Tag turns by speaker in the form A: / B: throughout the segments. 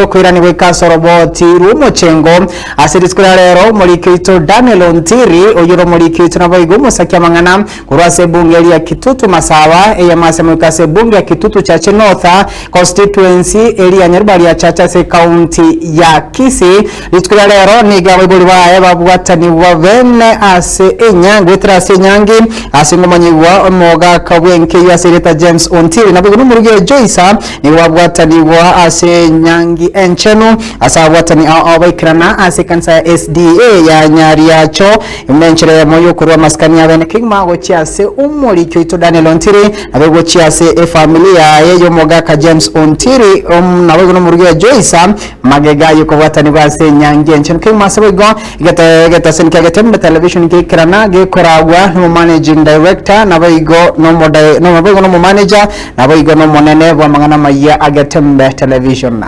A: Okoirania goika ase oroboti rw'omochengo ase rituko ria rero, omoriki oito Daniel Ontiri, oyio ore omoriki oito naboigo omosaki amang'ana korwa ase ebunge eria ya Kitutu Masaba, eyemo ase moika ase ebunge ya Kitutu Chache North Constituency eria ya Nyaribari ya Chache ase ekaunti ya Kisii. Rituko ria rero nigo abaibori baye babwatanigwa bene ase enyangi goetera ase enyangi ase ngomanyigwa omogaka bw'enka eyio ase erieta James Ontiri naboigo nomorugi Joyce Nigo babwatanigwa ase enyangi enchenu, ase ababwatani ao ao baikerana ase ekanisa ya SDA ya Nyariacho, buna enchera eyemo y'okorua amasikani abene kegima gochia ase omoriki oito Daniel Ontiri, naboigo gochia ase efamiri yaye y'omogaka James Ontiri, naboigo nomorugi Joyce magega y'okobwatanigwa ase enyangi enchenu kegima ase boigo Egetaseni kia Getembe Television geikerana gekoragwa nomomanaging director naboigo naboigo nomomanager naboigo nomonene bw'amang'ana amayia a Getembe Television.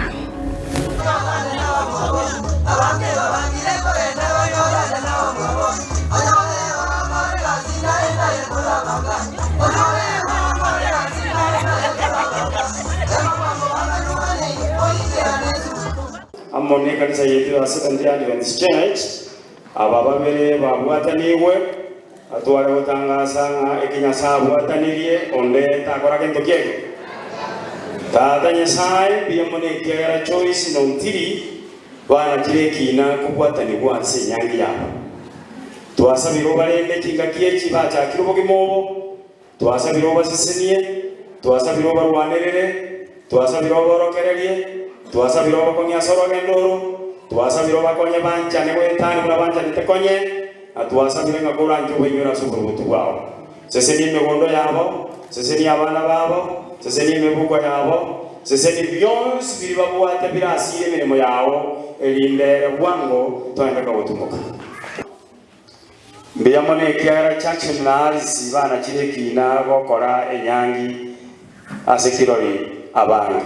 B: Amo nekanisa yaito ya Seventh-day Adventist Church, aba babere babwatanigwe, atware gotangasa ng'a eki Nyasae abwatanirie, onde takora gento kiaito. Tata Nyasae, mbuya mono ekiagera Joyce na Ontiri banachire ekina kobwatanigwa ase enyangi yabo. Twasabire obarende chingaki echi bachakire obogima obo, Twasabire obasesenie, twasabire obarwanerere, twasabire oborokererie, twasabire obokong'ie ase orogendo oro, twasabire obakonye banchane goetania buna banchanete konye, na twasabire ng'a koranche obainyore ase oboruoti bwao. Sesenia emegondo yabo, sesenia abana babo, sesenia emebuko yabo, sesenia bionsi biria babwate birasiire emeremo yao, erinde ere bwango toende kogotumoka. Mbuya mono ekiagera Jackson na Alice banachire ekiina gokora enyangi ase kirori abange.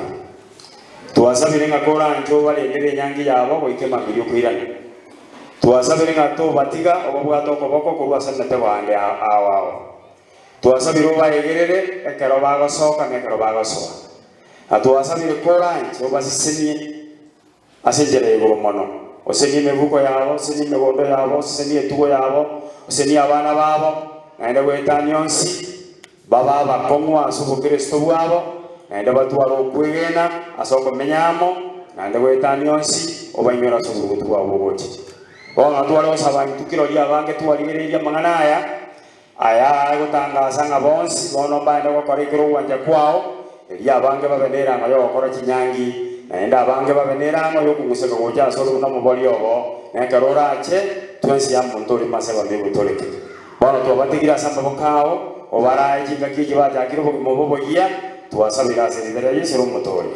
B: Twasabire ng'a koranche obarendere enyangi yabo goika emambia okoirana. Twasabire ng'a tobatiga obabwate okoboko korwa ase emetego ande ao ao. Twasabire obaegerere ekero bagosoka na ekero bagosoa. Na twasabire koranche obasesenie Ase enchera ya igoro mono. Osenie emebuko yabo, osenie emegondo yabo, osesenie etugo yabo, osenie abana babo, naende goetania onsi, babe abakong'u ase obokristo bwabo, naende batware okwegena ase okomenya amo, naende goetania onsi, obainyore ase oboruoti bwabo bogochicha. Bono tware gosaba intwe kirori abange twarigereirie amang'ana aya, Aya agotangasa ng'a bonsi bono mbaende gokora ekero ogwancha kwao, erio abange babe nerang'o y'ogokora chinyangi, naende abange babe nerang'o y'okong'useka gocha asore buna omobori obo, na ekero orache, twensi amo ntorime ase abamigwe toreke. Bono twabatigire ase amaboko ao, obarae chingaki echi bachakire obogima obo oboyia, twasabire ase erieta ria Yeso ere Omotoori.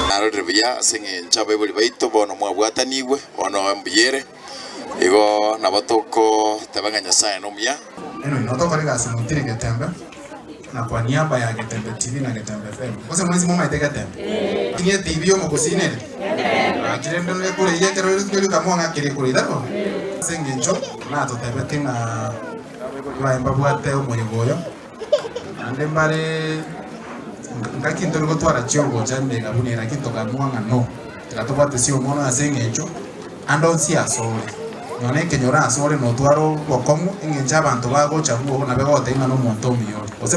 C: Narorire buya ase engencho abaibori baito bono mwabwatanigwe, bono mbuya ere. Igo nabo togoteba ng'a Nyasae nomuya.
D: Inwe notokore egasi motire Getembe, na kwa niaba ya Getembe TV na Getembe FM. Gose mwensi momaete Getembe? Lakini eTV y'omogusii nere? Gaki rende ekure eyio ekero rituko rikamwa ng'a kere ekure tari bo? Ase engencho natotebetie ng'a baye mbabwate omoyega oyo, naende mbare ngaki ntori gotwara chiongocha emeyega buna eye lakini tokamua ng'a no, tiga tobwate siomono ase eng'encho. Ande onsi asore, nonya nekenyoro asore notware obokong'u, engencho abanto bagocha bwogo nabe goteba ng'a nomonto omuya ore. Gose.